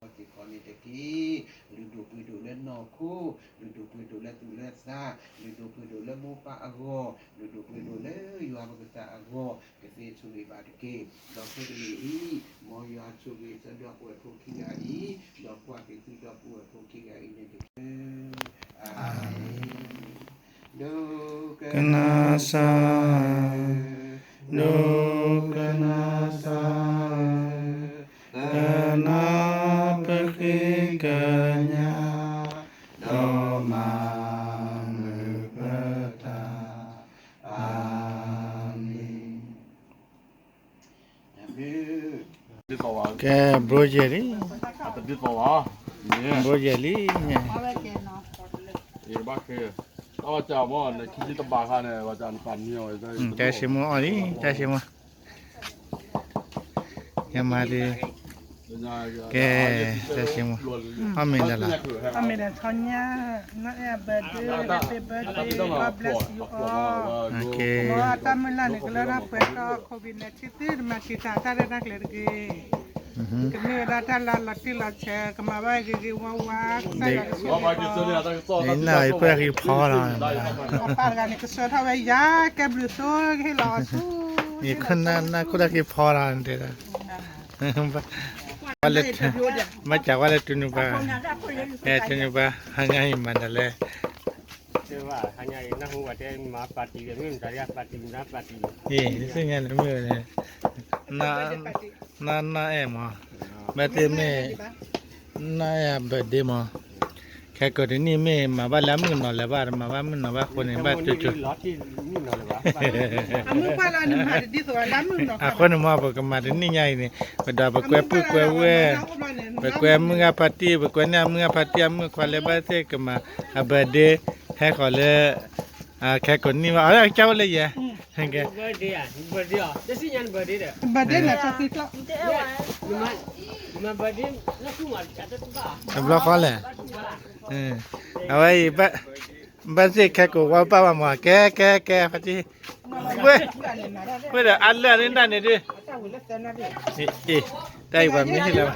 က့ၤခီန့ၣ်တက့ၢ်. လုၢ်ဒိၣ်ပှ့ၤဒိၣ်လၢနီၢ်ခိ, လုၢ်ဒိၣ်ပှ့ၤဒိၣ်လၢသူၣ်လၢသး, လုၢ်ဒိၣ်ပှ့ၤဒိၣ်လၢမိၢ်ပၢ်အဂီၢ်, လုၢ်ဒိၣ်ပှ့ၤဒိၣ်လၢယွၤပကစၢ်အဂီၢ်, ကသ့ဆိၣ်ဂ့ၤဘၣ်တက့ၢ်. ဒီးခဲကနံၣ်အံၤ, မ်ယွၤဆိၣ်ဂ့ၤဆၢဒီပုၢ်ဝဲၢ်ဖိခံဂၤအံၤ, ဒီးကွၢ်က့ၤသုဒီပုၢ်ဝဲၢ်ဖိခံဂၤအံၤန့ၣ်တက့ၢ်. အၤမ့ၣ်. ဒိကနၣ်စၢ်ဧၢ, ဒိကနၣ်စၢ်ဧၢ, ကနၣ်ပဃ့ကညး, ဒီးမၤမုာ်ပတၢ်, အၤမ့ၣ်. ကဲ ဘျိယဲၢ်လံ, ဘျိယဲၢ်လံ, တၢ်စံမိၣ်အီၤလံ, တၢ်စံမိၣ်, ယမၤဒ်, ကဲ, တၢ်စံမိၣ်, အီၣ်မ့ၤလၢ်လီၤ, အီၣ်မ့ၤလၢ်ထီညါ, နီၢ်အဲၣ် birthday, happy birthday, God bless you all. မ်အတၢ်မုၢ်လၢ်န့ၣ်ကလၢတၢ်ပှဲၤထီၣ် COVID nineteen သုတမၤတံာ်တာ်တၢ်ရဲၣ်တၢ်ကျဲၤတဂ့ၤ. ကမ့ၢ်ဝဲဒၣ်တၢ်လၢလီၤတံၢ်လီၤဆဲး ကမၤဘၣ်ဂ့ၤဂ့ၤဝါဝါ, ကစၢ်ယွၤကဆိၣ်ဂ့ၤ, နၢ်အံၤခိၣ်တၢ်ဃံဖီလီၤ, ပၢ်တဂၤန့ၣ် ကဆှၢထီၣ်ဝဲယၤ ကဲဘျုးသိ ကဟ့ၣ်လီၤအီၤဆူ, ယခိၣ်နၢ်ခိၣ်တၢ်ဃံဖီလီၤ, တဲဒၣ်, ဘၣ်စံးဝဲလၢတုၤနုၤဘၣ်, အဲ တုၤနုၤဘၣ် ဟါညါအံၤမၤဒ်လဲၣ်, ဟါညါအံၤ နၢ်ဟူဝဲတဲ မၤပာ်တံၢ် မ့ၢ်မတၤဒ်ပာ်တံၢ် မတၤပာ်တံၢ်, ယသ့ၣ်ညါန့ၣ်မ့ၢ်ဝဲန့ၣ်, နီၢ်အဲၣ်မး, ဘၣ်သ့ၣ်မ့ၢ်, နီၢ်အဲၣ် birthday မး, ခဲကိာ်တနံၣ်မ့ၢ်မၤဘၣ်လၢအမုၢ်နီၤလၢၤဘၣ် တမၤဘၣ်မုၢ်နီၤဘၣ်အဃိန့ၣ် ဘၣ်ကၠိကၠိ, အဃိန့ၣ်မ့ၢ်ပကမၤတနံၣ်ညါအံၤန့ၣ် ပဒီးပကွဲပုၢ်ကွဲဝဲၢ်, ပကွဲမုၢ်ဂၤဖါတံၢ် ပကွဲန့ၢ်အမုၢ်ဂၤဖါတံၢ်အမုၢ်ခွါလၢဘၣ်သ့ၣ်ကမၤအ birthday ဟဲဃီၤလၢ ခဲကိာ်နံၣ်ဘၣ် အကၢဝဲလၢယဲ, တဘျီဃီလဲၣ်, အဝဲအံၤ, ဘၣ်သ့ၣ်ခဲကိာ်ဝဲပၢ်ဘၣ်မး ကဲ ကဲ ကဲ ဖါတံၢ်, ဝဲ, ဝဲဒီးအါလၢအန့ၣ်ဒၣ်န့ၣ်ဒုး, အ့ၣ်, တၢ်အံၤပှၤမ့ၢ်ဟ့ၣ်လၢၤဘၣ်,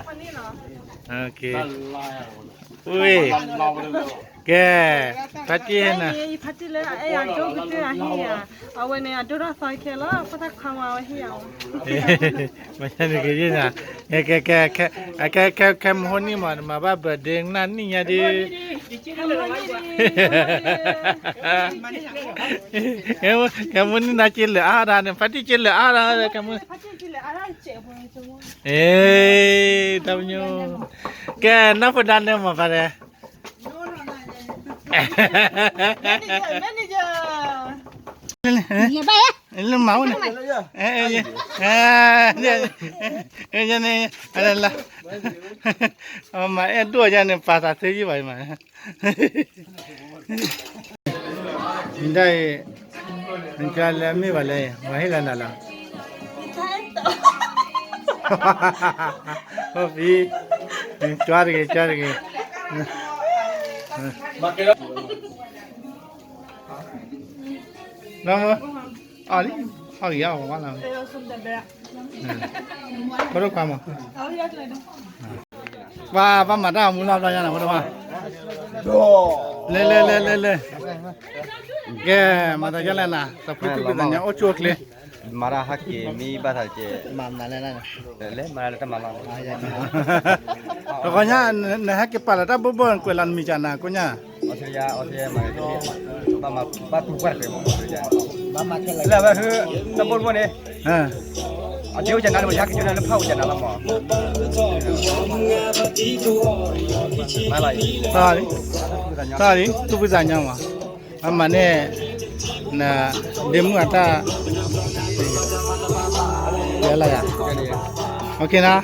ဝဲ, ကဲ, ဖါတံၢ်နၤ, ဖါတံၢ်လၢအအဲၣ်အဒိၣ်ကတၢၢ်အဟ့ၣ်ယၤ, အဝဲန့ၣ် အဒိၣ်ထီၣ်သီခဲလီၤ ဖိသၣ်ခွါဝဲဟ့ၣ်ယၤ, မ့ၢ်နက့ၤယဲၢ်နၤ, ခဲ, ခဲ, ခဲမဟိနံၣ်မး နမၤဘၣ် birthday နၢ်နံၣ်ညါဒုး, ခဲမဟိနံၣ်နၤက့ၤလၢအါဒၣ်န့ၣ် ဖါတံၢ်က့ၤလၢအါဒၣ်, ခဲမဟိ, အ့, တၢ်ပညိၣ်, ကဲ နီၢ်ဖိဒါနဲမၤဖါလဲၣ် လၢမၤဝဲန့ၣ်, ယဲန့ၣ်, မၤအဲၣ်ဒိၣ်ယဲန့ၣ် ပာ်သးသ့ယုၢ်ဘၣ်မး, ဒ်အံၤ, နကလဲၤမ့ၢ်ဘၣ်လဲၣ် ပှၤဟ့ၣ်လီၤနၤလီၤ, အိၣ်ဖံ, ကၠွါတဂ့ၤ ကၠွါတဂ့ၤ, လၢမ, အီၣ်လံ, အီၣ်ဂ့ၤအီၣ်ဝါလီၤ, ဘၣ်ဒိၣ်ခွါမး, ပှၤ, ပှၤမၤတၢ်အမူလီၤဘျီညါနီၤ ဖိဒိၣ်ခွါ, လဲၤ လဲၤ လဲၤ လဲၤ လဲၤ, ကဲ, မၤတၢ်ယဲလဲၣ်နၤ တဖုသူၣ်ဖှံသးညီအိၣ်ဆူၣ်အိၣ်ချ့, မၤတၢ်ဟဲက့ၤမံဘၣ်သးကဲ, လဲၤမၤတၢ်လၢတၢ်မၤလီၤ, တခီညါ, နဟဲက့ၤပာ်လီၤတၢ်ဘိၣ်ဘိၣ် နကွဲးလီၤနမံၤကနၤကိညါ လၢဝဲ, တၢ်ဘိၣ်ဘိၣ်န့ၣ်, အဒ့အိၣ်ကနၤလၢယဟဲက့ၤကနၤလၢဖးအိၣ်ကနၤလီၤမး, သီလံ, သူၣ်ဖှံသးညီမး, အမၤန့ၢ်, ဒ့မုၣ်အတၢ်, ယဲလၢယၤ, OK နီၤ.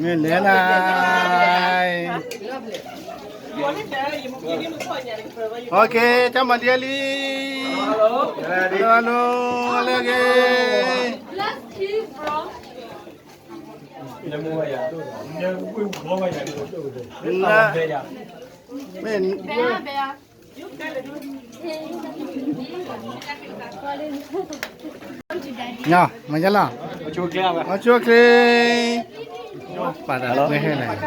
မ့ၢ်လဲၤနၤ, အိၣ်ခ့ တၢ်မၤဒ်အလံ, hello, hello, လဲၤဂ့ၤ, မ့ၢ် မၤယလီၤ, မၤဆိချ့, ပာ်တၢ်ကွဲဟဲလဲၣ်,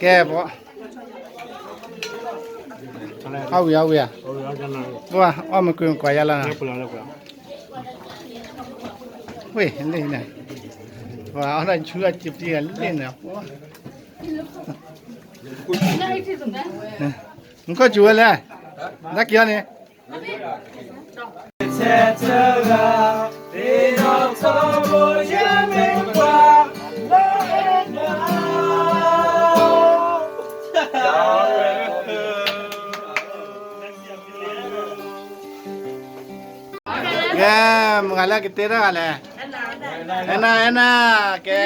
ကဲ, အီၣ်ဝံၤအီၣ်ဝံၤဧါ, ပှၤအီၣ်မ့ၢ်ကွံာ်မ့ၢ်ကွၢ်ယါလီၤနၤ, ဝ့ၢ်လ့ၣ်န့ၣ်, ပှၤအီၣ်တၢ်ဆူအစပံးဂၤလ့ၣ်န့ၣ်, နကီၢ်စူၤဝဲလဲၣ်, နက့ၤအီၤန့ၣ် ကဲ, မုၢ်ဂၤလၢကတဲတၢ်ဂၤလဲၣ်, အဲၣ်နၤ အဲၣ်နၤ, ကဲ,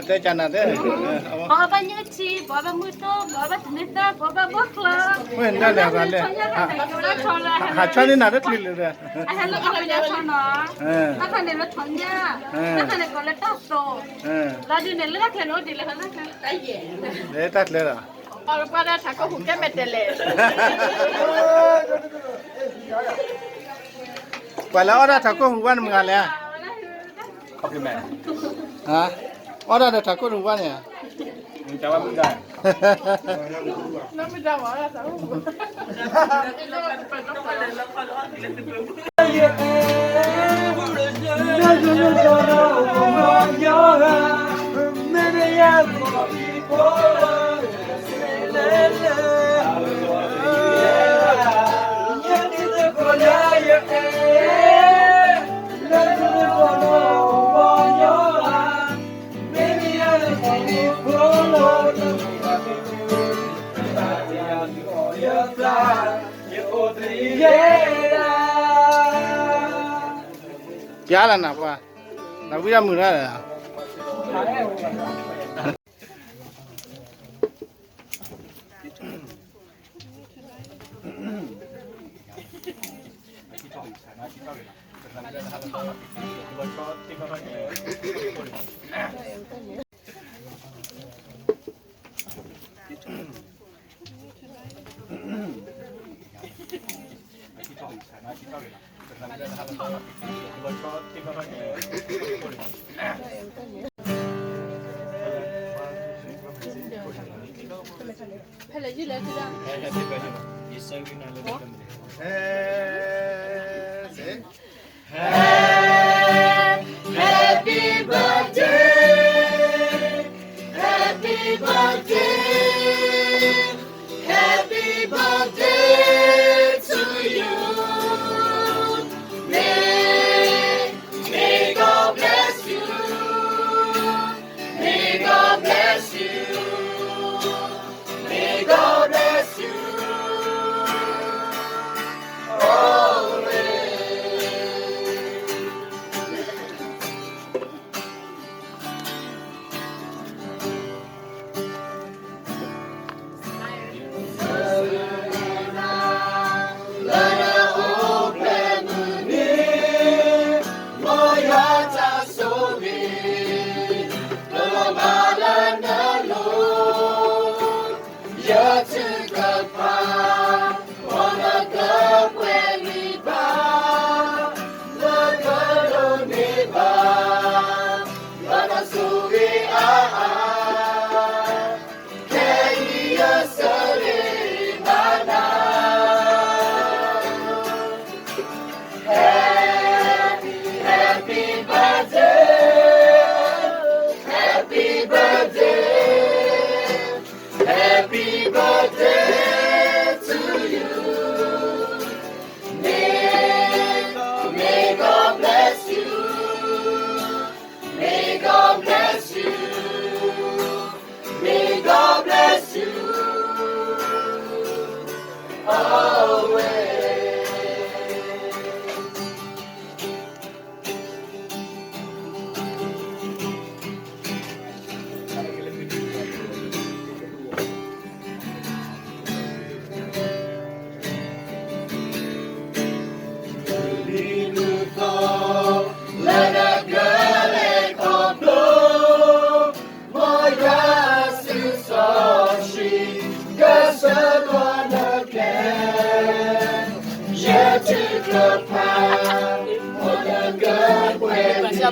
တဲကနၤတဲ, ပှၤဘၣ်မုၢ်ထံ ပှၤဘၣ်မုၢ်တိၢ် ပှၤဘၣ်တန့ၢ်သၢ ပှၤဘၣ်ဘိၣ်ချၢ, ဝဲန့ၣ်တၢ်လဲၤသးလဲၣ်, ဟးဆီန့ၢ်နၤတချုးလၢၤဒီး, ဟဲလၢကလီၤညါဆီနီၤ, တၢ်ခါန့ၣ်လၢထီညါ, တၢ်ခါန့ၣ်ကီးလၢတၢ်သိး, လီၤဒုးန့ၣ်လၢတၢ်ချၢန့ၣ်အိၣ်ဒ်လဲၣ်, လၢတၢ်ချၢဒီး အီၣ်လၢပှၤဒီးထးခိၣ်ဟူးကဲမဲာ်တဲးလဲး, ပှၤလၢအီၣ်ဒၣ်ထးခိၣ်ဟူးဝဲန့ၣ်မုၢ်ဂၤလဲၣ်, အီၣ်ဒၣ်ဒီးထးခိၣ်ဟူးဝဲန့ၣ်, ပျါလၢနၤပှၤ, နဝံၣ်ဒၣ်မုာ်တၢ်လၢ ဖဲလဲၣ်ယုၢ်လဲၣ်, Happy birthday, happy birthday, happy birthday to you. May, may God bless you. May God bless you. May God bless you. Always.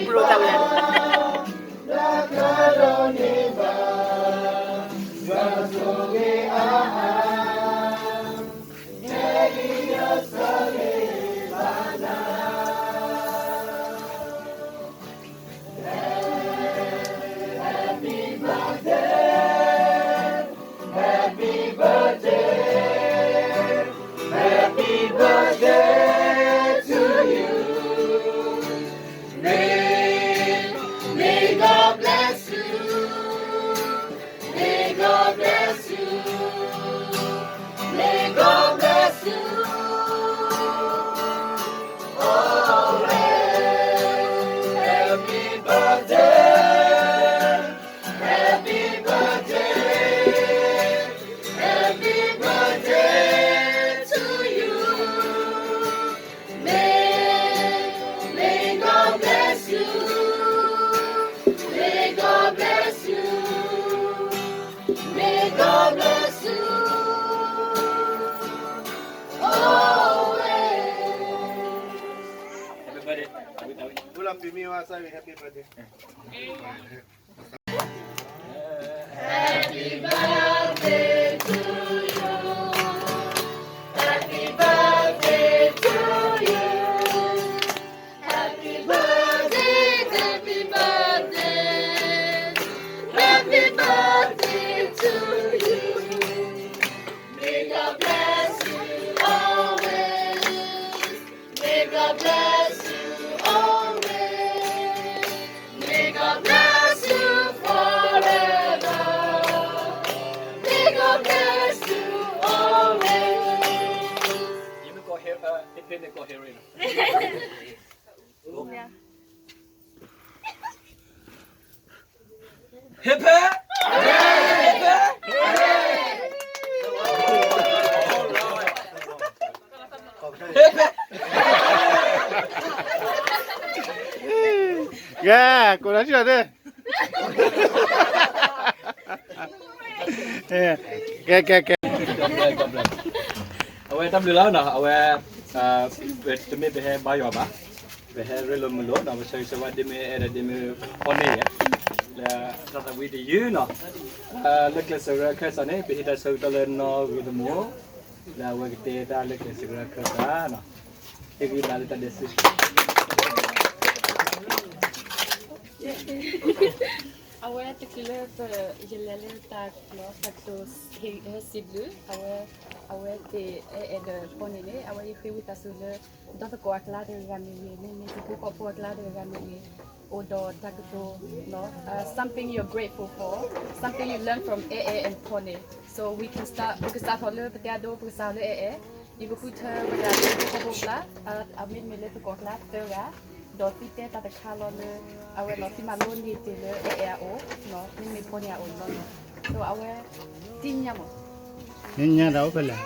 ဘျိတၢ်ဝဲ May God bless you. May God bless you. May God bless you always. Happy birthday. Happy birthday. Happy birthday to you. May, may God bless you. May God bless you. May God bless you always. Happy birthday. Happy birthday. Happy birthday to you. Happy birthday to you. Happy birthday, happy birthday, happy birthday to you. May God bless you always. May God bless you always. May God bless you forever. May God bless you always. ယမ့ၢ်ကိးဟဲ အဲ ဟ့ၣ်ဖဲန့ၣ်ကိးဟဲရ့ၣ်နီၤ ဟ့ၣ်ဖဲ ဟ့ၣ်ဖဲ ဟ့ၣ်ဖဲ ကဲ ကိးလီၤထံၣ်လီၤသ့ ကဲ ကဲ ကဲ အဝဲတၢ်ဘျုးလီၤနီၤ အဝဲ တမ့ၢ်ပဟဲဘါယွၤဘၣ် ပဟဲရ့လိာ်မုာ်လိာ်နီၤ ပဆၢဂ့ၤဆၢဝါဒ်မ့ၢ်အဲၣ်ဒိးဒ်မ့ၢ်ဖီန့ၢ်ယဲ လၢတၢ်သးဝံၣ်တယုၢ်နီၤ လၢကျဲးစၢးကရၢခၢၣ်စးန့ၣ် ပဟ့ၣ်တၢ်ဆၢကတီၢ်လၢနီၢ်ဂ့ၤသမူ လၢအဝဲကတဲတၢ်လၢကျဲးစၢးကရၢခၢၣ်စးနီၤ ဟ့ၣ်ဂံၢ်ဘါလၢတၢ်ဒဲးစူ အဝဲတချုးလၢပယလဲၤလၢတၢ်လီၤ တၢ်ကတိၤဟဲစံးဘျုး အဝဲ အဝဲသ့ၣ်အဲၣ်အဲၣ်ဒိးဖီန့ၣ်န့ၣ် အဝဲယဃ့ဝံသးစူၤလၢ ဒီသကိးအကျါတဂၤဂၤမ့ၢ်ဂ့ၤ မ့မ့ၢ်သုဖိကီၢ်ဖိအကျါတဂၤဂၤမ့ၢ်ဂ့ၤ အိၣ်ဒီးတၢ်ကတိၤ something you're grateful for, something you learn from အဲၣ်အဲၣ် and ဖီန့ၣ် so we can start ပကစးထီၣ်လၢပတဲအဒိ ပကစးထီၣ်လၢအဲၣ်အဲၣ် ယကဃုထၢဝဲဒၣ်သုဖိကီၢ်ဖိအကျါ အမ့တမ့ၢ်လၢသကိးအကျါသၢဂၤ ဒီးသုတဲတၢ်တခါလီၤလၢ အဝဲလီၤ သုမၤလိန့ၢ်တ့ၢ်လၢအဲၣ်အဲၣ်အအိၣ် မ့မ့ၢ်ဖီန့ၣ်အအိၣ်လီၤ so အဝဲ သ့ၣ်ညါမး သ့ၣ်ညါဒီးအိၣ်ဖဲလဲၣ်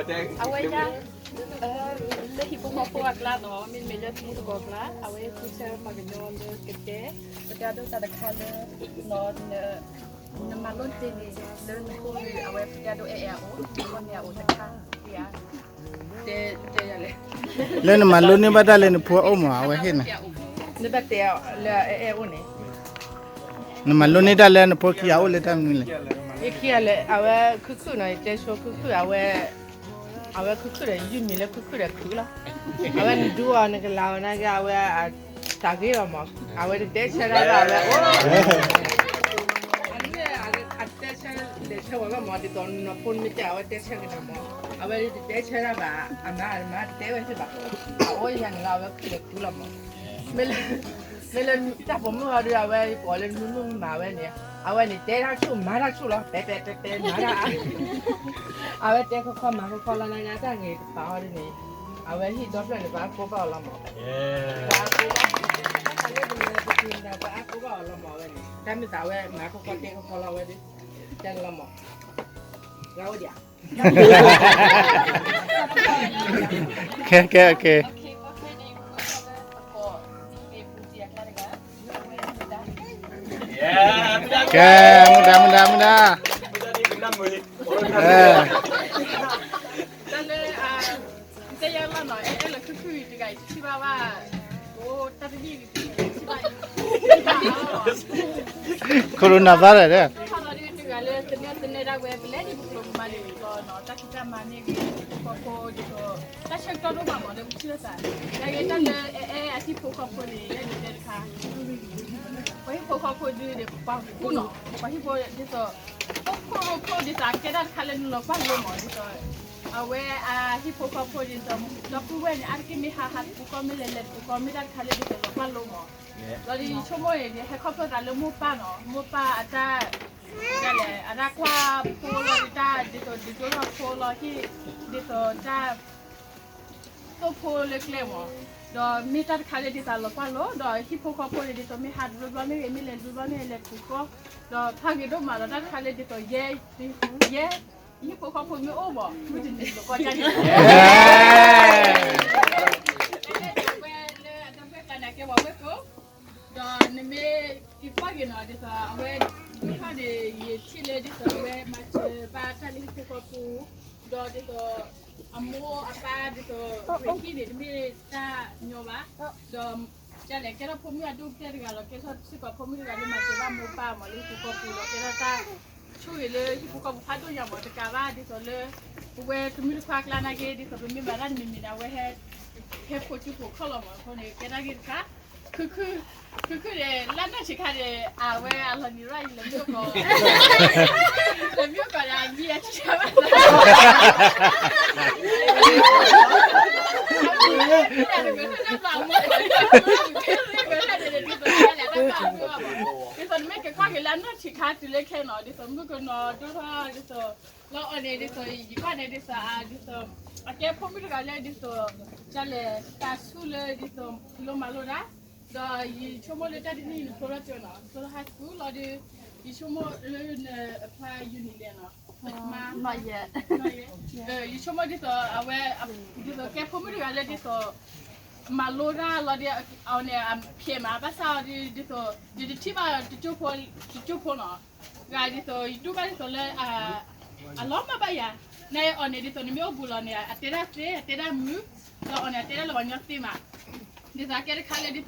ဒၣ် အဝဲဒၣ် လၢဟံၣ်ဖိဃီဖိအကျါနီၤ မ့တမ့ၢ်လၢသုဖိကီၢ်ဖိအကျါ အဝဲဃုထၢပှၤကညီလၢကတဲ ပတဲအဒိတၢ်တခါလၢ နမၤလိတ့ၢ်န့ၣ် လၢနဖိမုၣ် အဝဲပတဲအဒိအဲၣ်အဲၣ်အအိၣ် ဖီန့ၣ်အအိၣ်တခါ လၢနမၤလိန့ၢ်ဘၣ်တၢ်လၢနဖိအအိၣ်မး အဝဲဟ့ၣ်နၤ နဘၣ်တဲလၢအဲၣ်အဲၣ်အအိၣ်န့ၣ် နမၤလိန့ၢ်တၢ်လၢနဖိခံဂၤအအိၣ်လၢတၢ်မနုၤလဲၣ် ယခံဂၤလၢ အဝဲခုၣ်ခုၣ်နီၤ ယတဲဆိခုၣ်ခုၣ် အဝဲ အဝဲခုၣ်ခုၣ်ဒီး ယုၢ်မံၤလၢခုၣ်ခုၣ်ဒီးခုၣ်လီၤ အဝဲနဒူအီၤ နကလၤအီၤနာ်က့ အဝဲ တၢ်ဂ့ၤလီၤမး အဝဲတတဲဆၢတၢ်ဘၣ် အဝဲအိၣ် အတဲဆၢလဲၤဆၢဝဲဘၣ်မး ဒ်သိးနဖိနမ့ၢ်တဲ အဝဲတဲဆၢက့ၤနၤမး အဝဲတတဲဆၢတၢ်ဘၣ် အမါမါတတဲဝဲသ့ၣ်ဘၣ် အအိၣ်ယၤန့ၣ်လီၤ အဝဲခုၣ်ဒီးခုၣ်လီၤမး မ့ၢ်လၢ မ့ၢ်လၢတၢ်ပိာ်မုၣ်ဟီဒုး အဝဲကိးလၢမုၢ်မုၢ်မၤဝဲန့ၣ် အဝဲန့ၣ်တဲတၢ်ဆူၣ်မၤတၢ်ဆူၣ်လီၤ ပဲပဲပဲပဲမၤတၢ် အဝဲတဲခီခီမၤခီခီလီၤ နတၢ်ဂ့ၤတပာ်အီၤဒ်န့ၣ် အဝဲဟံၣ်ဒီဖျၢၣ်န့ၣ် ပှၤကိးဘၣ်အီၤလီၤမး ပှၤကိးဘၣ် ပှၤကိးဘၣ်အီၤလီၤမး အဝဲန့ၣ် တၢ်မ့ၢ်သးဝဲမၤခီခီတဲခီခီလီၤ အဝဲဒုး တဲလီၤမး ကဲ ကဲ ကဲ Okay, what kind do you want to cover? သကိး သံမ့ၢ်ပူၤတံၢ်အကျါတဂၤ ဝဲမ့ၢ်တၢ် ကဲ, မုၢ်ဒါ မုၢ်ဒါ မုၢ်ဒါ, အဲ, တၢ်လၢ တဲယၤလီၤနီၤ, အဲၣ်လၢခုၣ်ခုၣ်တဂၤအံၤ တထံၣ်ဘၣ်ဘၣ်, အိၣ်တၢ်တနံၣ်တထံၣ်ဘၣ်, coronavirus ဒီး ခီလီၤဒုးတဂၤလၢသနၢၣ်သနၢၣ်ဒၣ်ဝဲ ပလဲၤဒ်ပကျိၤကမၤန့ၣ်လီၤနီၤ, တၢ်ဖံးတၢ်မၤန့ၣ်ဂ့ၤ ဟံၣ်ဖိဃီဖိဒ်သိး တၢ်ဆၢကတီၢ်ဒိၣ်မးမးလၢပထံၣ်လိာ်သး, တၢ်ဂ့ၢ်တၢ်လၢအဲအဲအဟံၣ်ဖိဃီဖိန့ၣ် ယဲဒၣ်တဲတခါ, ပှၤဟံၣ်ဖိဃီဖိဒုးဒီး ပှၤကူၣ်နီၤ, ပှၤဟံၣ်ဖိဒ်သိး အိၣ်ခိၣ်ရိၣ်ခိၣ်ဒ်သိး အကဲတၢ်တခါလၢနလီၤကွၢ်လိမး ဒ်သိး အဝဲအဟံၣ်ဖိဃီဖိဒ်သိး ဒီပုၢ်ဝဲၢ်န့ၣ် အါတက့ၢ်မ့ၢ်ဟးဟးတပူၤဃီ မ့ၢ်လဲၤလဲၤတပူၤဃီ မ့ၢ်တၢ်တခါလၢဒ်သိးလီၤကွၢ်လိမး, လီၤဒ်ယဆိကမိၣ်အံၤန့ၣ် ဟဲခီဖျိသးလၢမိၢ်ပၢ်နီၤ, မိၢ်ပၢ်အတၢ် ဒ်လဲၣ် အတၢ်ကွၢ်ဖိလီၤဒ်တၢ်ဒ်သိး ဒ်သိးလီၤဖိလီၤဟံၣ် ဒ်သိးတၢ် သိၣ်ဖိလၢကျဲမး, ဒီးမ့ၢ်တၢ်တခါလၢဒ်သိးလီၤကွၢ်လိ ဒီးဟံၣ်ဖိဃီဖိန့ၣ် ဒ်သိးမ့ၢ်ဟးတဘျီဘျီမ့ၢ်ဂ့ၤ မ့ၢ်လဲၤတဘျီဘျီမ့ၢ်လဲၤတပူၤဃီ, ဒီးဖးဂ့ၤဒိၣ်မးဒီးတၢ်တခါလၢဒ်သိးယဲ ယဲ ဟံၣ်ဖိဃီဖိမ့ၢ်အိၣ်မး မုၢ်တနံၤလီၤကွၢ်တၢ်န့ၣ် ဝဲလၢအတၢ်ဘှဲၣ်ကျါန့ၣ် အကဲပှၤဝဲၢ်ကိာ်, ဒီးနမ့ၢ်က့ၤကွၢ်က့ၤနီၤ ဒ်သိးအဝဲ ဒ်ခီန့ၣ် ယထံၣ်လၢဒ်သိးအဝဲ မၤစၢၤဘၣ်တၢ်လၢဟံၣ်ဖိဃီဖိ, ဒီးဒ်သိး အမိၢ်အပၢ်ဒ်သိး ရ့ၣ်ဟံၣ်န့ၣ် တမ့ၢ်တၢ်ညီဘၣ်, ဒီး ဒ်လဲၣ် ကဲထီၣ်ဖိမုၣ်အဒိၣ်ကတၢၢ်တဂၤလီၤ, ကဲထီၣ်စ့ၢ်ကီးဖိမုၣ်တဂၤလၢမၤစၢၤဘၣ်မိၢ်ပၢ်မး လၢဟံၣ်ဖိဃီဖိဒီး ကဲထီၣ်တၢ်ဆိၣ်ဂ့ၤလၢဟံၣ်ဖိဃီဖိဖးဒိၣ်ညါမး တကးဘၣ်ဒ်သိးလၢ ပဝဲတမုၢ်တခွါကျါနာ်က့ ဒ်သိးပမ့ၢ်မၤတၢ်တမံၤမံၤန့ၣ် အဝဲဟဲ ဟဲဖိဆူဖိခီၣ်လီၤမး အဃိန့ၣ် ကဲထီၣ်ဂ့ၢ်တခါ ခုခု ခုခုန့ၣ် လၢနီၢ်ဆံးခါန့ၣ် အဝဲအလီၤနံၤရၣ်အံၤ လဲၤမ့ၢ်အိၣ်ကီး လဲၤမ့ၢ်အိၣ်ကီးဒီး အမံၤအဆံးဘၣ် ဒ်သိးနမ့ၢ်က့ၤကွၢ်က့ၤလၢနီၢ်ဆံးခါတုၤလၢခဲနီၤ ဒ်သိးမုၣ်ကနီၤဒိၣ်ထီၣ်ဒ်သိး လီၤအီၤန့ၣ် ဒ်သိးယကွၢ်န့ၣ် ဒ်သိး အဒ်သိး အကဲဖိမုၣ်တဂၤလၢဒ်သိး ဒ်လဲၣ် တၢ်ဆူၣ်လၢဒ်သိး လိမၤလိတၢ် ဒီးယဆိကမိၣ်လၢတၢ်တနံၣ်အံၤ နဖျိထီၣ်ကၠိနီၤ နဖျိထီၣ် high school လီၤဒီး ယဆိကမိၣ်လၢန apply uni လဲၣ်နီၤ ယဆိကမိၣ်ဒ်သိးအဝဲ ဒ်သိးကဲဖိမုၣ်တဂၤလၢဒ်သိး မၤလိတၢ်လီၤဒီး အဝဲန့ၣ် အဖျဲးမး ဘၣ်ဆၣ်အီၤဒ်သိး ယတထံၣ်ဘၣ် တကၠိဖိနီၤ ဂၤဒ်သိး ယတူၢ်ဘၣ်ဒ်သိးလၢ အလီၤမၢ်ဘၣ်ယၤ နအီၤန့ၣ် ဒ်သိးနမ့ၢ်အိၣ်ဘူးလီၤန့ၣ် အတဲဒၣ်သ့ အတဲဒၣ်မုာ် ဒီးအီၤန့ၣ်အတဲဒၣ်လၢပှၤကညီသ့မး ဒ်သိးအကဲတခါလၢဒ်သိး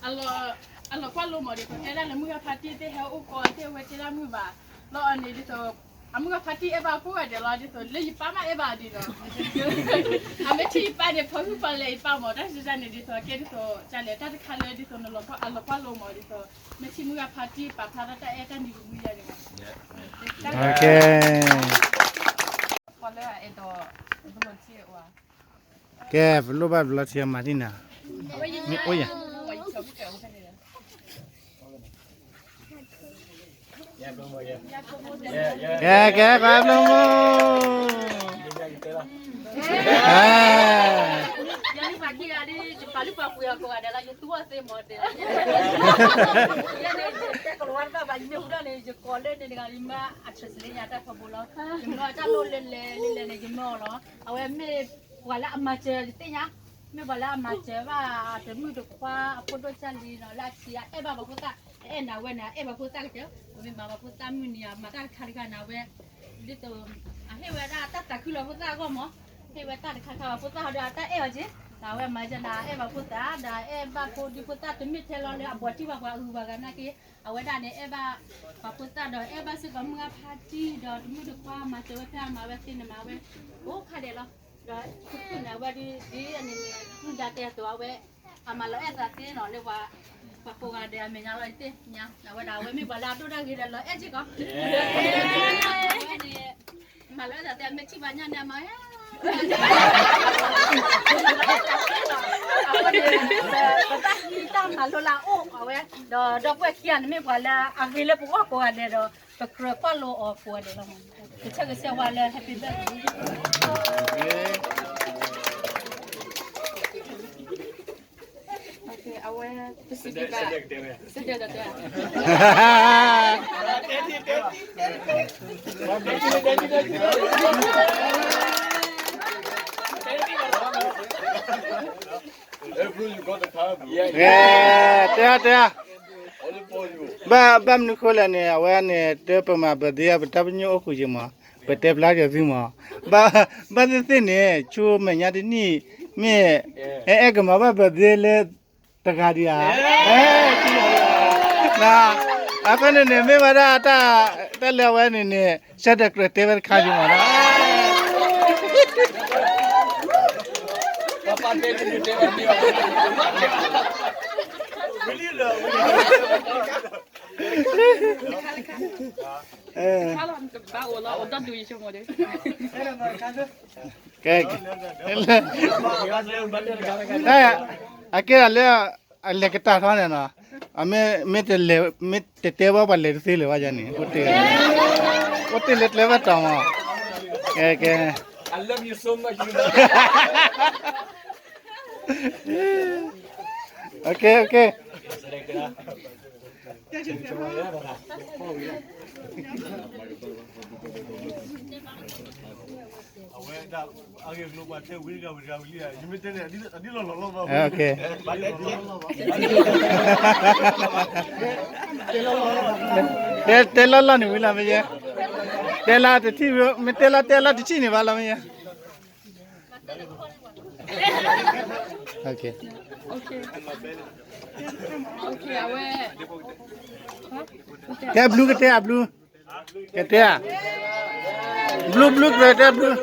အလီၤကွၢ်လိမး ဒ်သိးတဲဒၣ်လၢမုၢ်ဂၤဖါတံၢ်သ့ၣ်ဟဲအိၣ်ကီးသ့ၣ် အဝဲတဲဒၣ်မုာ်ဘၣ် လီၤအီၤန့ၣ် ဒ်သိး အမုၢ်ဂၤဖါတံၢ်အဲၣ်ဘၣ်ကိးဂၤဒဲးလီၤ ဒ်သိးလၢယပၢ်မးအဲၣ်ဘၣ်ဒ်ဒီး အမ့ၢ်ထံၣ်ယပၢ်န့ၣ် ဖီဟုၣ်ဖီလဲၤယပၢ်မး တၢ်စံးတၢ်န့ၣ် ဒ်သိးကဲဒ်သိး ဒ်လဲၣ် တၢ်တခါလၢဒ်သိးနလီၤကွၢ် အလီၤကွၢ်လိမး ဒ်သိး မ့ၢ်ထံၣ်မုၢ်ဂၤဖါတံၢ်ပာ်ဖျါထီၣ်တၢ်အဲၣ်တၢ်နံၤကမှံယၤန့ၣ် ကဲ ပလိၣ်ဘၣ် volunteer မၤဒ်နၤ မ့ၢ်အိၣ်ယၤ ကဲ ကဲ ပှၤဘျီမိၢ် ယၤန့ၣ် ပှၤခံဂၤဒ် ယပာ်လုၢ်ပာ်ပှ့ၤအီၤကိးဂၤဒဲးလီၤ ယသူအီၤသ့မးတဲ ယၤန့ၣ် ယတဲကလီၤဝါတဘၣ်ဘၣ် ယမ့ၢ်ဟူဒၣ်န့ၣ် ယကိးလၢန့ၣ်တဂၤ ယမၢအ translate ညါတၢ်ထီဘိလီၤ ယမၢတၢ်လိၣ်လဲၤလဲၤလဲၤလဲၤ ယမၢအီၤလီၤ အဝဲမ့ၢ်ပှၤလၢအမၤစၢၤယသ့ၣ်ညါ မ့ၢ်ပှၤလၢအမၤစၢၤဘၣ်တမုၣ်တခွါအဖိဒိၣ်ကၢ်လံနီၤ လၢအဆံးအအဲၣ်ဘၣ်ပှၤဖိသၣ် အဲၣ်နၤဝဲန့ၣ် အဲၣ်ပှၤဖိသၣ်ကတၢၢ် ပမ့ၢ်မၤပှၤဖိသၣ်မုၢ်နံၤအမၤတၢ်တခါတခါန့ၣ် အဝဲ ဒ်သိး အဟ့ၣ်ဝဲဒၣ်တၢ်သးခုလၢဖိသၣ်အဂီၢ်မး ဟ့ၣ်ဝဲတၢ်တခါခါပှၤဖိသၣ်ဟီဒီးအတၢ်အဲၣ်အီၤက့ၤ ဒီးအဝဲမၤစၢၤနၤအဲၣ်ပှၤဖိသၣ် ဒီးအဲၣ်ဘၣ်ဖိဒံဖိသၣ်တမ့ၢ်ထဲလီၤလၢအပှၤထံၣ်ဘၣ်ပှၤအဂုၤပှၤဂၤနာ်က့ အဝဲဒၣ်န့ၣ် အဲၣ်ဘၣ်ပှၤဖိသၣ်ဒီးအဲၣ်ဘၣ်စ့ၢ်ကီးမုၢ်ဂၤဖါတံၢ်ဒီးတမုၣ်တခွါမၤစၢၤဝဲဖဲအမၤဝဲသ့န့ၣ်မၤဝဲ အိၣ်ခါဒဲးလီၤ ဒီးခုခုန့ၣ် အဝဲဒ်န့ၣ်န့ၣ် မုၢ်ဒါတဲအသိးအဝဲ အမၤလီၤအဲၣ်သးသ့နီၤ လၢပှၤ ပှၤကိးဂၤဒဲးအမဲာ်ညါလီၤ ယသ့ၣ်ညါ အဝဲဒၣ်အဝဲမ့ၢ်ပှၤလၢအဒိၣ်တၢ်ဂ့ၤဒီးလီၤအဲၣ်စ့ၢ်ကီး အဝဲန့ၣ် မၤလီၤအဲၣ်သးသ့ အမ့ၢ်ထံၣ်ဘၣ်ညါန့ၣ် အမၤ အဝဲန့ၣ် ပတၢ်ဟံးတၢ်မၤလိလၢအအိၣ်အဝဲ ဒီးဒီပုၢ်ဝဲၢ်ခံဂၤန့ၣ် မ့ၢ်ပှၤလၢအဂ့ၤလၢပဂီၢ်ကိးဂၤဒဲးဒီး ပကြၢးကွၢ်လိအီၤကိးဂၤဒဲးလီၤ ကဆၢဂ့ၤဆၢဝါလၢ Happy Birthday အဝဲ ပစံးဘၣ် စံးဘၣ် Everyone, you got the time. Yeah, yeah. တဲ တဲ ဘၣ် ဘၣ်မနုၤဃိလဲၣ်န့ၣ် အဝဲန့ၣ် တၢ်ပမၤ birthday ပတၢ်ပညိၣ်အိၣ်ဃုာ်ယမး, ပတဲဖျါက့ၤသုမး, ဘၣ် ဘၣ်သ့ၣ်သ့ၣ်န့ၣ် ဆူမဲာ်ညါတနံၣ် မ့ၢ် အဲ အဲၣ်ကမၤဘၣ် birthday လၢ တဂၤဒံးဧါ, အဃိန့ၣ်န့ၣ် မ့ၢ်ဝဲဒၣ် တၢ်လၢအဝဲန့ၣ်န့ၣ် ဆၢဒၢးကြၢးတဲဝဲတခါယမးနီၤ. ကဲ အကဲဒၣ်လၢ အလဲၤကတၢၢ်ထီန့ၣ်နီၤ, အမ့ၢ် မ့ၢ်တလဲၤ မ့ၢ်တတဲဘၣ်ပှၤလဲၤတသ့လၢၤဘၣ်ယၤန့ၣ်, အိၣ်တ့ၢ်လၢကျဲဘၣ်တီၤမး, ကဲ ကဲ okay okay တဲလီၤလီၤန့ၣ်ဝံၤလီၤမ့ၢ်ယဲ, တဲလီၤတထံၣ် မ့ၢ်တဲလီၤတဲလီၤတထံၣ်န့ၣ်ဘၣ်လီၤမ့ၢ်ယဲ, တဲဘျုးကတဲအဘျုး ကတဲဧါ, ဘျုးဘျုးကြၢးတဲဘျုး,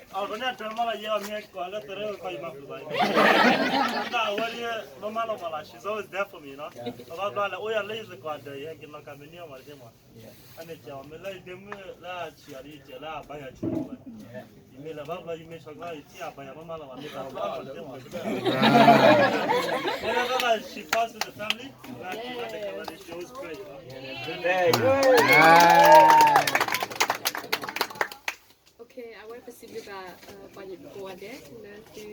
အဝဲန့ၣ်တၢ်မၤလီၤ ယဲအီၤမ့ၢ်ဟဲကိးလၢတရၢဝဲခီ ယမၤပူၤဘၣ်, တၢ်အဝဲဒၣ် မၤမၤလီၤမၤလီၤ she's always there for me နီၤ, ပဘၣ်ဘျီလဲၤအိၣ်ယၤလၢယသကိးဒီး ယဟဲက့ၤနီၢ်ကါမ့ၢ်န့ၢ်အီၤမၤတသ့မး, အန့ၣ်ကမ့ၢ်လၢယဒ့မုၣ်လၢအဆံးအီၤဒီး ယကဲလၢအဘါယွၤဆံးဝဲ, ယမ့ၢ်လဲၤဘၣ်ဘျီ ယမ့ၢ်ဆီကီ ယထံၣ်အဘါယွၤမၤမၤလီၤမၤ မ့ၢ်တၢ်ဘၣ်ဘျီတသ့မး, ဝဲဒၣ် she passes the family, she always pray, you know. Okay, အဝဲပစံးဘျုးဘၣ် ပှၤကိးဂၤဒဲး လၢသု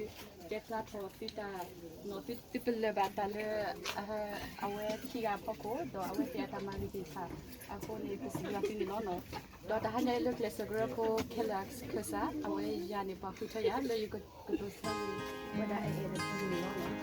တဲဖျါထီၣ်သုတၢ် သုပလၢၢ်ဘၣ်တၢ်လၢ အဝဲခံဂၤအဖီခိၣ် ဒီးအဝဲသ့ၣ်အတၢ်မၤဂ့ၤသ့ၣ်တဖၣ် အဃိန့ၣ် ပစံးဘျုးဘၣ်သုန့ၣ်လီၤ. ဒီးတဟါညါအံၤလၢကျဲးစၢးကရၢဖိခဲလၢာ်အခၢၣ်စး အဝဲယၤန့ၣ်ပှၤဃုထၢယၤလၢယကတိၤဆၢန့ၣ် ဝဲဒၣ်အဲၣ်အဲၣ်ဒီးဖိန့ၣ်လီၤ.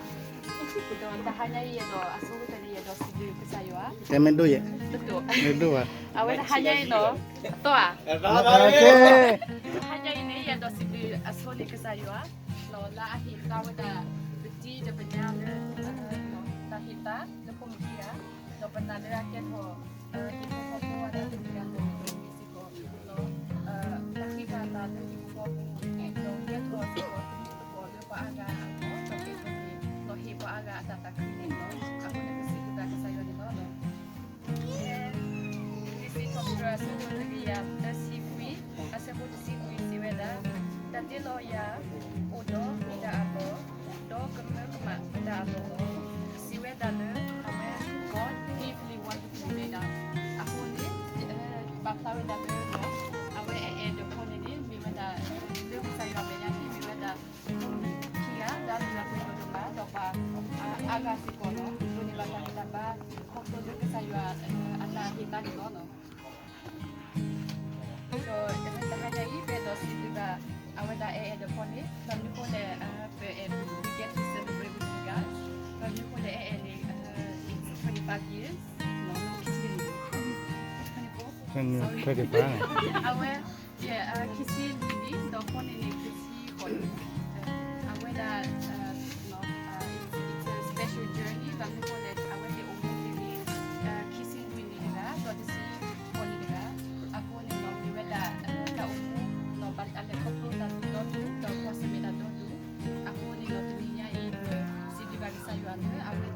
ဒီးတဟါညါအံၤအဲၣ်ဒိး အဆိကတၢၢ်န့ၣ် ယအဲၣ်ဒိးစံးဘျုးကစၢ်ယွၤ တဲမ့ၢ်ဒိၣ်ယဲၢ်, အဝဲတဟါညါအံၤနီၤ အသီဧါ, တဟါညါအံၤန့ၣ် ယအဲၣ်ဒိးစံးဘျုးအဆိန့ၣ်ကစၢ်ယွၤ လၢအဟ့ၣ်သါဝဲဒၣ် ပတံၤဒီးပညါလၢ တၢ်ဟ့ၣ်သါလၢဖိမုၣ်ခံဂၤ, ဒီးပသးလၢအကဲထီၣ် ဟံၣ်ဖိဃီဖိအတၢ်သူၣ်ကံၢ်သးလဲအမံၤစ့ၢ်ကီး, တၢ်ဃံတၢ်လၤလၢဟံၣ်ဖိဃီဖိ ဒီးကဲထီၣ်စ့ၢ်ကီးတံၤသကိးလၢပှၤအါဂၤအဂီၢ် ဒီးကဲထီၣ်န့ၣ် ဒီးဟ့ၣ်ပှၤအါဂၤအတၢ်သးခုန့ၣ်လီၤ. အဃိန့ၣ် ပစံးဘျုးဘၣ်ကစၢ်ယွၤန့ၣ်လီၤ. လံာ်စံးထီၣ်ပတြၢၤအဆၢဒိၣ်တကယၤသၢဆံခွံ အဆၢဖိတဆံခွံစံးဝဲဒၣ်, တၢ်တ့လီၤယၤအိၣ်ဒီးမ့ၢ်တၢ်အလီၢ်, ဒီးကမၢကမၣ်မ့ၢ်တၢ်အလီၢ်လီၤ. စံးဝဲဒၣ်လၢ အဝဲ God gave me what to be made of. အဃိန့ၣ် ပာ်ဖျါဝဲဒၣ်လၢ အဝဲအအဲၣ်ဒီးဖိန့ၣ်န့ၣ် မ့ၢ်ဝဲဒၣ် လၢကစၢ်ယွၤမဲာ်ညါန့ၣ် မ့ၢ်ဝဲဒၣ် ခံဂၤ လၢအမ့ၢ်ပှဲၤဒိၣ်ဒိၣ်မး ဒီးပှၤအါဂၤစ့ၢ်ကီးလီၤ. ဒိးန့ၢ်ဘၣ်တၢ်ဂံၢ်တၢ်ဘါ ခီဖျိလၢကစၢ်ယွၤအတၢ်ဟ့ၣ်သါန့ၣ်လီၤ. ဒီးတဟါညါအံၤ ပအဲၣ်ဒိးစံးဘျုးဘၣ် အဝဲဒၣ်အဲအဲၣ်ဒီးဖိန့ၣ် ဘၣ်မနုၤဃိလဲၣ် ပအဲၣ် we get to celebrate with you guys. ဘၣ်မနုၤဃိလဲၣ် အဲအဲၣ်န့ၣ် it's twenty-five years, no, no, twenty-four, sorry. အဝဲ ယဲ ခံဆံလွံၢ်နံၣ် ဒီးဖိန့ၣ်န့ၣ် ခံဆံဃိးနံၣ်, အဝဲဒၣ် it's a special journey ဘၣ်မနုၤဃိလဲၣ် အဝဲသ့ၣ်အိၣ်မူန့ၣ် ခံဆံလွံၢ်နံၣ်တဂၤ ဒီးတဆံဃိးနံၣ်တဂၤ, အဃိန့ၣ်ဒီး မ့ၢ်ဝဲဒၣ် တၢ်အိၣ်မူ ဒီးဘၣ်အလဲၤခီဖျိတၢ်ဒီဒူၣ် ဒီးကွၢ်ဆၢၣ်မဲာ်တၢ်ဒီဒူၣ်, အဃိန့ၣ်ဒီးတနံၤညါအံၤ စံးဘျုးဘၣ်ကစၢ်ယွၤလၢအဝဲသ့ၣ် အိၣ်ဘၣ်စ့ၢ်ကီးလၢပမဲာ်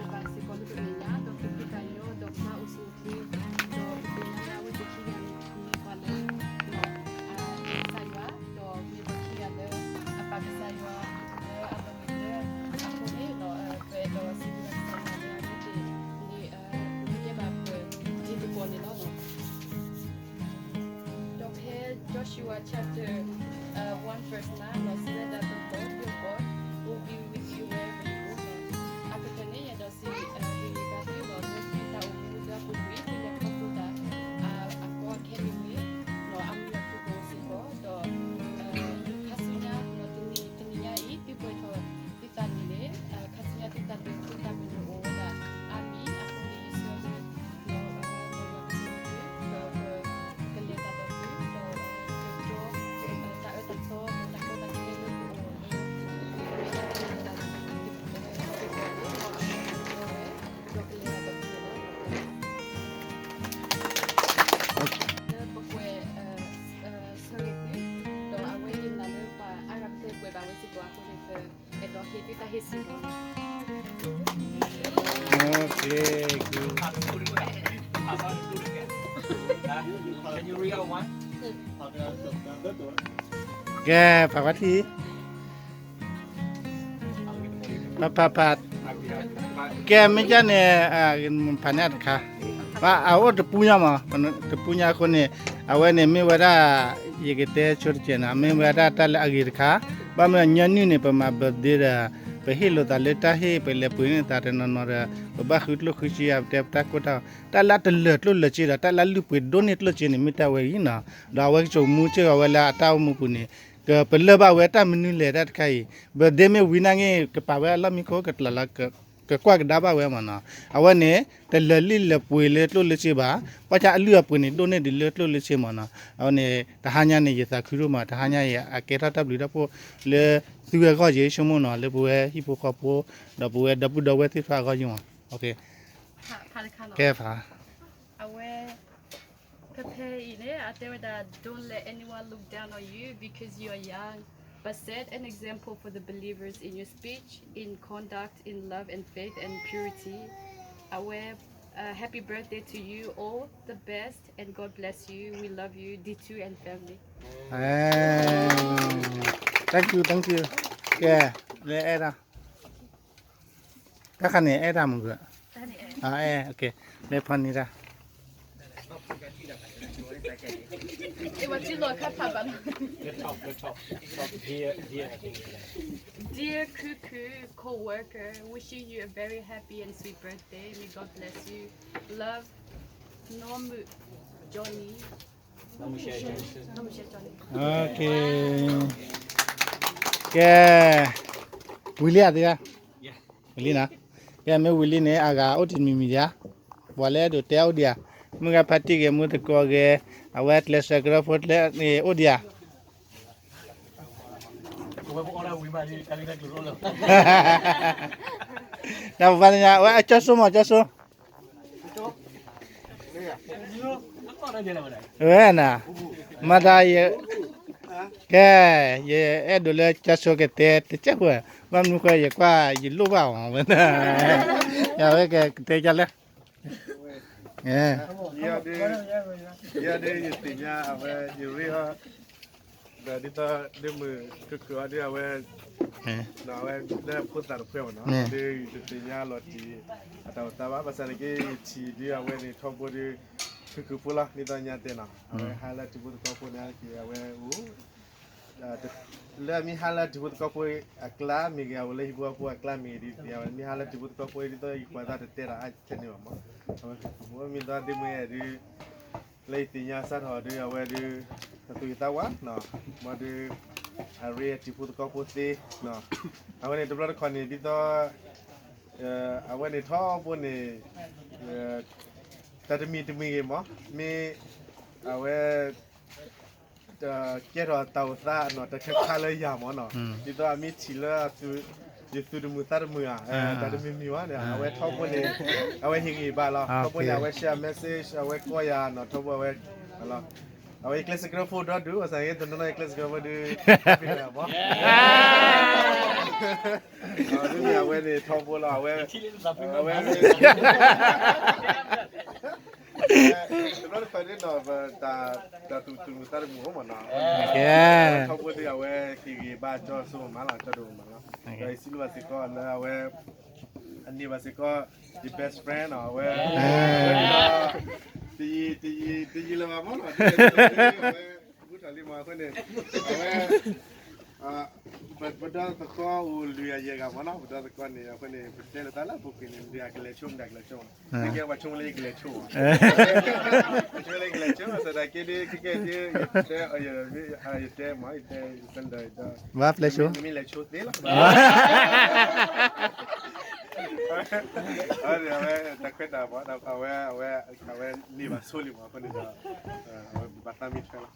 ညါ ဒီးပူၤဖျဲးတၢ်ယီ ဒီးဖျါအိၣ်ဆူၣ်အိၣ်ချ့, ဒီးပသ့ၣ်ညါလၢအဝဲသ့ၣ်ခံဂၤန့ၣ် မ့ၢ်ပှၤလၢ ကစၢ်ယွၤ, ဒီးမ့ၢ်ပှၤခံဂၤလၢ အပာ်ကစၢ်ယွၤ Joshua chapter uh, one verse nine ဒီးစံးဝဲဒၣ် The Lord your God will be with you wherever you go. အကတၢၢ်န့ၣ် ယအဲၣ်ဒိးစံး ဟ့ၣ်ဂံၢ်ဘါသုဒီး လၢသုတၢ်အိၣ်မူလၢအပူၤကွံာ် သုလဲၤခီဖျိတၢ် အကီအခဲမ့ၢ်ဂ့ၤ ဒီးအမုာ်အဖုၣ်ကိာ်စ့ၢ်ကီး ဒီး ခါဆူညါ ဒီးတနံၤတနံၤညါအံၤ သုပှဲၤထီၣ် သုသးန့ၣ်န့ၣ် ခါဆူညါသုသးန့ၣ် သုတၢ်ပညိၣ်အိၣ်ဝဲဒၣ် အါမံၤ အဃိန့ၣ် ယဆၢမုၢ် ဒီးအဝဲ ဒီး ဒီး ကလဲၤတၢ်ဒီးသု ဒီး ကကၠီ တၢ်အၢတၢ်သီ ဒီးတၢ်ကီတၢ်ခဲလၢပအိၣ် ဒီးကလဲၤတၢ်ဒီးသု လၢပကွဲး ဆၢဂ့ၤသု ဒီးအဝဲယနာ်လၢပှၤအါဂၤပတဲပှဲၤဘၣ်ဝဲစ့ၢ်ကီးအဃိန့ၣ် ပအဲၣ်ဒိးဟ့ၣ်သုတၢ်ဟ့ၣ်စ့ၢ်ကီး Okay, good. Can you read out one? ကဲ ဖးဖးထံ ဖးဖးဖး ကဲ မ့ၢ်ကန့ၣ် ဖးန့ၢ်တခါ ဘၣ်အအိၣ်တပူညါမး တပူညါအဃိန့ၣ် အဝဲန့ၣ်မ့ၢ်ဝဲဒၣ် ယကတဲဆိတကဲးနီၤ မ့ၢ်ဝဲဒၣ်တၢ်လၢအဂ့ၤတခါ ဘၣ်မနုၤညီနုၢ်န့ၣ် ပမၤ birthday ဒီး ပဟ့ၣ်လိာ်သးလၢတၢ်ဟ့ၣ် ပလဲၤပှ့ၤန့ၢ်သးတနီၤနီၤဒီး ပဘၣ်ဃုကျိၣ်ဃုစ့ ပတဲပတၢ်ကိၢ်တၢ် တၢ်လၢအတလၢာ်ကျိၣ်လၢစ့ဒီး တၢ်လၢအလုၢ်ပှ့ၤဒိၣ်န့ၢ်ကျိၣ်စ့န့ၣ် မ့ၢ်တၢ်ဝဲအံၤနီၤ ဒီးအဝဲကဆိးမူစ့ၢ်ကီးဝဲလၢအတၢ်အိၣ်မူပူၤန့ၣ် ကပလၢၢ်ဘၣ်ဝဲတၢ်မနုၤလဲၣ်တၢ်တခါအံၤ birthday မ့ၢ်ဝံၤနာ်က့ ကပာ်ဝဲအလီၢ်မံခိၣ် ကတြီၤလီၤ ကကွၢ်ကဒါဘၣ်ဝဲမးနီၤ အဝဲန့ၣ် တလၢာ်လံၣ်လၢပှ့ၤလၢကျိၣ်လၢစ့ဘၣ် ဘၣ်ဆၣ်အလုၢ်အပှ့ၤန့ၣ် ဒိၣ်န့ၢ်ဒံးလၢကျိၣ်လၢစ့မးနီၤ အဝဲန့ၣ် တဟါညါန့ၣ် ယသးခုဒိၣ်မး တဟါညါအံၤ အကဲထီၣ်တၢ်ဘျုးတၢ်ဖှိၣ်လၢ သုဝဲအဂီၢ်ယ့ၣ်ၡိမိၣ်နီၤ လၢပဝဲဟံၣ်ဖိဃီဖိ ဒီးပဝဲဒီပုၢ်ဒီဝဲၢ်သ့ၣ်တဖၣ်အဂီၢ်ယ့ၣ်မး ကဲဖး အဝဲ ဖဲဖဲအံၤန့ၣ် အတဲဝဲဒၣ် Don't let anyone look down on you because you are young, but set an example for the believers in your speech, in conduct, in love and faith and purity. အဝဲ uh, happy birthday to you, all the best and God bless you. We love you, D two and family. Thank you, thank you. ကဲ လဲၤအဲၣ်ဒၣ် တၢ်ခါန့ၣ် အဲၣ်တၢ်မုၢ်ဂၢၢ် အဲၣ် လဲၤဖီန့ၢ်တၢ် Dear Kuku co-worker, wishing you a very happy and sweet birthday. May God bless you. Love, Normu Johnny. ကဲ ဝံၤလံဧါသ့ဧါ ဝံၤလံနီၤ ကဲမ့ၢ်ဝံၤလံန့ၣ် အဂၤအိၣ်တမံၤမံၤဒံးဧါ ပှၤလၢအဲၣ်ဒိးတဲအိၣ်ဒံးဧါ မုၢ်ဂၤဖါတံၢ်ဂ့ၤ မူသကိးဂ့ၤ အဝဲကျဲးစၢးကရၢဖိတလဲန့ၣ်အိၣ်ဒံးဧါ တၢ်ပဘၣ်သ့ၣ်ညါ အဝဲအကၠီစိမး ကၠီစိ ဝဲနၤ မၤတၢ်ယ ကဲ ယအဲၣ်ဒိးလၢကၠီစိကတဲတကဲးဖိ ဘၣ်မနုၤဃိယကွၢ်ယလိၣ်ဘၣ်အီၤဝဲ ယဝဲကတဲကၠီလၢ ယဒုး ယသ့ၣ်ညါအဝဲ ယရ့အီၤ ဒီးဒ်သိးဒုးမုာ်ကကၢၤအီၤဒုးအဝဲ ဒီးအဝဲလၢဖိသၣ်တဖှဲမ့ၢ်နီၤ ဒုးယတသ့ၣ်ညါလီၤတံၢ် အတၢ်အိၣ်သးဘၣ် ဘၣ်ဆၣ်န့ၣ်က့ ယထံၣ်ဒုးအဝဲန့ၣ်ထီဘိဒုး ခုခုဖိလီၤ ဒ်သိးညါတဲနီၤ အဝဲဟါလၢထံဖိသကိးဖိန့ၣ်က့ အဝဲအိၣ် လၢအမ့ၢ်ဟါလၢထံဖိသကိးဖိအကျါမ့ၢ်ဂ့ၤ အဝဲလၢဟံၣ်ဖိဃီဖိအကျါမ့ၢ်ဂ့ၤ ဒ်သိးအဝဲမ့ၢ်ဟါလၢထံဖိသကိးဖိဒ်သိးယကွၢ်သးတတဲတၢ်အါထဲန့ၣ်ဘၣ်မး အဝဲမ့ၢ်သီဒ်မ့ၢ်ဒုး လၢယသ့ၣ်ညါစးထီၣ်ဒုးအဝဲဒုး အသူၣ်အသးဝါ မ့ၢ်ဒုး အရ့ထံဖိသကိးဖိသ့ အဝဲန့ၣ်တဘျီတခီၣ်န့ၣ် ဒ်သိး အဝဲန့ၣ်ထီဘိန့ၣ် တၢ်တမံၤတမံၤဂ့ၤမး မ့ၢ် အဝဲ ကဲထီၣ်တၢ်အိၣ်သးနီၤ တခါခါလၢယၤမးနီၤ ဒ်သိးအမ့ၢ်ထံၣ်လၢ ယသူၣ်တမုာ်သးတမုာ်ဧါ တၢ်တမံၤမံၤဘၣ်န့ၣ် အဝဲထီဘိန့ၣ် အဝဲဟ့ၣ်ဂံၢ်ဘါလီၤ ထီဘိန့ၣ် အဝဲ share message အဝဲကိးယၤနီၤ ထီဘိအဝဲ အဝဲယကျဲးစၢးကရၢဖိဒီဒူၣ် ဘၣ်ဆၣ်န့ၣ် တနီၤနီၤယကျဲးစၢးကရၢဖိဒုး မ့ၢ်အဝဲန့ၣ်ထီဘိလီၤ အဝဲ အဝဲ တဘျီတခီၣ်ဒ်နီၤ တၢ်သူၣ်တမုာ်သးတမုာ်အိၣ်မးနီၤ ထီဘိဒုးအဝဲဟ့ၣ်ဂံၢ်ဘါကၠီစိမးလီၤ ကၠီဒိၣ်မးလီၤ ဒီးယစံးဘျုးဘၣ်စ့ၢ်ကီးလၢအဝဲ အန့ၢ်ဘၣ်စ့ၢ်ကီး ယ best friend နီၤ အဝဲ တယံာ် တယံာ် တယံာ်လၢၤဘၣ်မးနီၤ အဝဲ ဘူးထီၣ် လံမးအဃိန့ၣ် အဝဲ ပ ပဒီသကိးအိၣ်လွံၢ်ဂၤယဲၢ်ဂၤမးနီၤ, ပဒီသကိးန့ၣ် အဃိန့ၣ် ပတဲလိာ်သးလၢအပူၤကွံာ်န့ၣ် မတၤကလဲၤဆိ မတၤကလဲၤဆိ, နကဲပှၤဆိကမိၣ်လၢယကလဲၤဆိ, ဆိကမိၣ်လၢယကလဲၤဆိ သနာ်က့ဒီး ခဲကဲဒ် ယတဲ ယတဲမး ယတဲ ယတဲဒီး ဘၣ်ပျဲဆိ မ့ၢ်လဲၤဆိသ့လီၤ, အဝဲတၢ်ခွဲးတၢ်ယာ် အဝဲ အဝဲ အဝဲန့ၢ်ဘၣ်ဆိလံမး အဃိန့ၣ်ဒီး ဘၣ်သးမံထွဲလီၤ.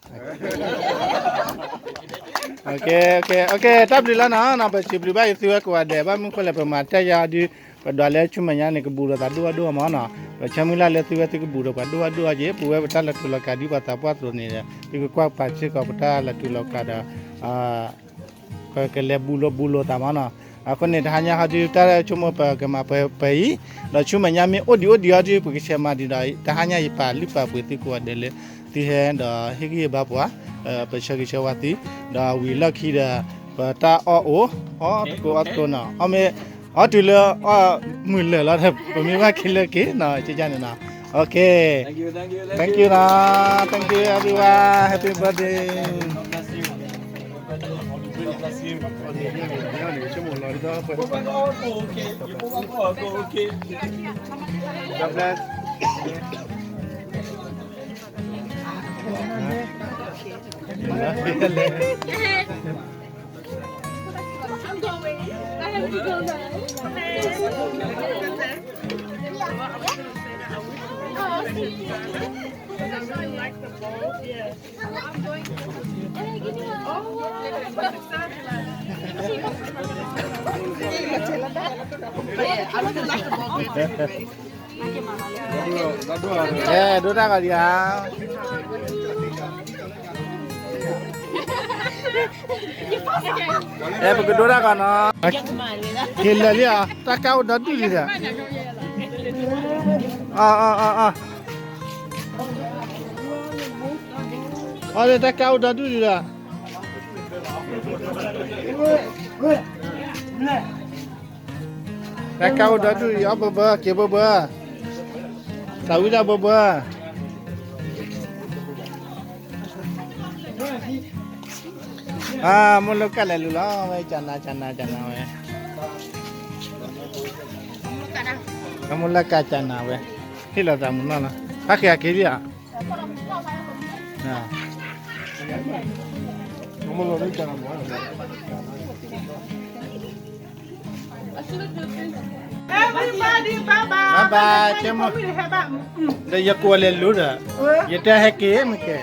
OK, OK, OK, တၢ်ဘျုးလီၤနီၤ, ပစံးဘျုးဘၣ်ယသုဝဲကိးဂၤဒဲး ဘၣ်မနုၤဃိလဲၣ် ပမၤတၢ်ယါဒုး ပဒွးလၢဆူမဲာ်ညါန့ၣ် ကဘူးလိာ်သးဒိၣ်အါဒိၣ်အါမးနီၤ, ပဆၢမုၢ်လၢ်လၢသုဝဲသုကဘူးဒီးပှၤဒိၣ်အါဒိၣ်အါက့ၤ, ပဝဲပတၢ်လဲၤထူးလီၤကးဒ်ပှၤသးပှၢ်အသိးန့ၣ် သုကကွၢ်ပာ်စ့ၢ်ကီးပတၢ်လဲၤထူးလီၤကးဒီး ကလဲၤဘူးလိာ်ဘူးလိာ်သးမးနီၤ. အဃိန့ၣ် တဟါညါဟီဒုး တၢ်ဆိကမိၣ်ပကမၤပှဲၤပှဲၤအံၤ, ဒီးဆူမဲာ်ညါမ့ၢ်အိၣ်ဒံးအိၣ်ဒံးအီၤဒုး ပကဆဲးမၤဒံးဒီး တဟါညါယပာ်လုၢ်ပာ်ပှ့ၤသုကိးဂၤဒဲးလၢ သုဟဲဒီးဟ့ၣ်ဂံၢ်ဟ့ၣ်ဘါပှၤ, ပဆၢဂ့ၤဆၢဝါသု, ဒီးဝံၤလီၢ်ခံဒီး ပတၢ်အီၣ်အိၣ်, အီၣ်တကိးအီၣ်တကိးနီၤ, အီၣ်မ့ၢ် အီၣ်တုၤလၢအီၣ်မုာ်လၢာ်လီၤဒီး ပမ့ၢ်ဘၣ်က့ၤလၢက့ၤနီၤ, ကန့ၣ်နီၤ. OK, thank you နီၤ, thank you everyone, happy birthday. God bless. I'm going. I have to go now. Oh, thank you. I really like the bowl. Yeah. I'm going to. Hey, give me one. Oh, wow. Yeah, I really like the bowl. အဲ ဒိတၢ်ဂီၤဒံးဧါ, အဲ ပကဒိတၢ်ဂီၤနီၤ, က့ၤလၢာ်လံဧါ, တၢ်ကါအိၣ်ဒီဒူၣ်လံဒီး, အီ အီ အီ အီ အီ တၢ်ကါအိၣ်ဒီဒူၣ်လံဒီး တၢ်ကါအိၣ်ဒီဒူၣ်အီၣ်ဘၢဘၢ က့ၤဘၢဘၢ, သးဝံၣ်တၢ်ဘၢဘၢ, အမိၢ်လၢကၢ်လဲၤလူၤလီၤဝဲ ကနၤ ကနၤ ကနၤဝဲ, အမိၢ်လၢကၢ်ကနၤဝဲ, ဟ့ၣ်လီၤသးမုၢ်နီၢ်လီၤ, ဟးက့ၤဟးက့ၤလံဧါ. Everybody, bye bye. Bye bye, ကဲမီၢ်, ဒီးယကိးလဲၤလူၤဒီး, ယတဲဟဲက့ၤမ့ၢ်ကဲ,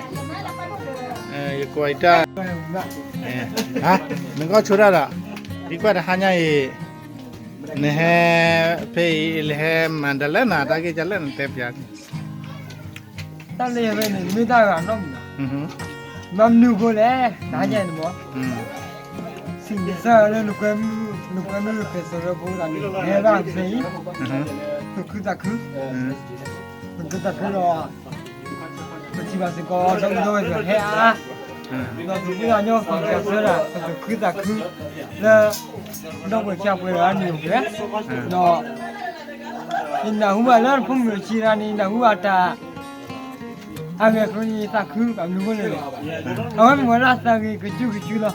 ယကိးအံၤတၢ်, နကီၢ်ဆိတၢ်ဒီး, ဒ်ကွၢ်တဟါညါအံၤ, နဟဲ, ဖဲအံၤ လဟဲမၤဒ်လဲၣ်နတဲပျး တၢ်လၢယၤဖဲန့ၣ် မ့ၢ်တၢ်ဂၤနီတမံၤဘၣ်. မ့ၢ်မနုၤအဃိလဲၣ်, တဟါညါန့ၣ်မ့ၢ်, စံးကစၢ်လၢ နကွဲမုၢ်ကပဲးစၢၤရၢဖိသးန့ၣ် ဟဲဘၣ်ဖဲအံၤ, သူၣ်ခုသးခု, သူၣ်ခုသးခုဒီး ပထံၣ်ဘၣ်စ့ၢ်ကီး ဒီပုၢ်ဒီဝဲၢ်သ့ၣ်ဟဲအါအါ, ဒီးသူၣ်ခုသးညီ သူၣ်ခုသးခု, လၢ ဒီပုၢ်ဝဲၢ်ခံဂၤပှဲၤဒီးအနံၣ်အိၣ်ဖျဲၣ်, ဒီး ယနၢ်ဟူဘၣ်လၢဖိမုၣ်ဆံးတဂၤန့ၣ် နၢ်ဟူဘၣ်တၢ် အဂ့ၢ်အကျိၤန့ၣ် သးခုဘၣ်မနုၤအဃိလဲၣ်, အဝဲမ့ၢ်ဝဲဒၣ်သးဂ့ၤကစုကစုလီၤ.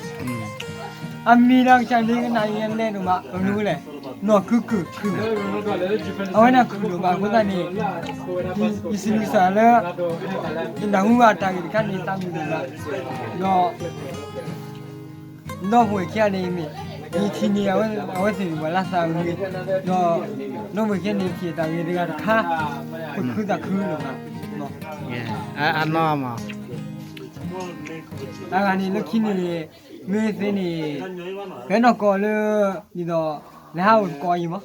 အမံၤဒီးကစၢ်န့ၣ်ကနၣ်ယဲလဲဒိၣ်မး မနုၤအဃိလဲၣ်, နီၢ်ခုခုခု, အဝဲန့ၣ်ခုဒိၣ်မးအဃိသတးန့ၣ်, ယစံးဘျုးကစၢ်လၢ ယနၢ်ဟူဘၣ်တၢ်ဂ့ၢ်တခါန့ၣ် သးမုာ်ဒိၣ်မး, ဒီး ဒီပုၢ်ဝဲၢ်ခံဂၤန့ၣ်မ့ၢ် ယထံၣ်န့ၢ် အဝဲသ့ၣ်န့ၣ် ပှၤလၢသးဂ့ၤ, ဒီး ဒီပုၢ်ဝဲၢ်ခံဂၤန့ၣ် ယထံၣ်တၢ်ဂ့ၤတဂၤတခါ, ပခုသးခုလီၤ. အနီၢ်မး, အဂၤန့ၣ်လၢခံန့ၣ် မ့ၢ်သ့န့ၣ် ဖဲနီၢ်ကီၢ်လၢ ဒ်သိး လဲၤဟးအိၣ်သကိးအံၤမး,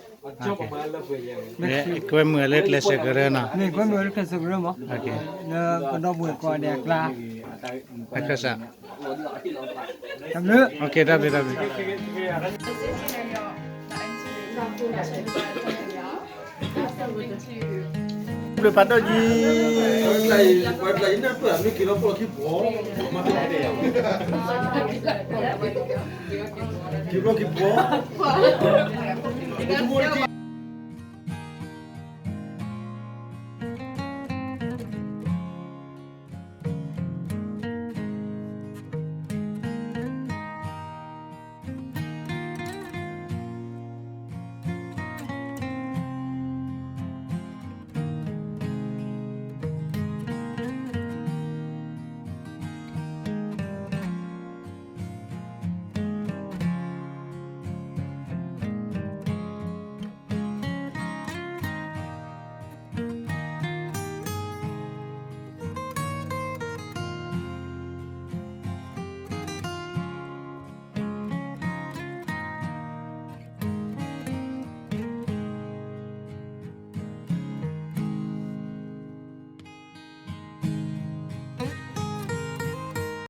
ကွဲမုာ်လၢကျဲးစၢးကရၢနီၤ, ကွဲမုာ်လၢကျဲးစၢးကရၢမး, လၢပဒီပုၢ်ဝဲၢ်ကိးဂၤဒဲးအကျါ, အခၢၣ်စး တၢ်ဘျုး, တၢ်ဘျုး, တၢ်ဘျုး, ဘျုးဖးဒိၣ်က့ၤ, က့ၤဘျီက့ၤဘျီ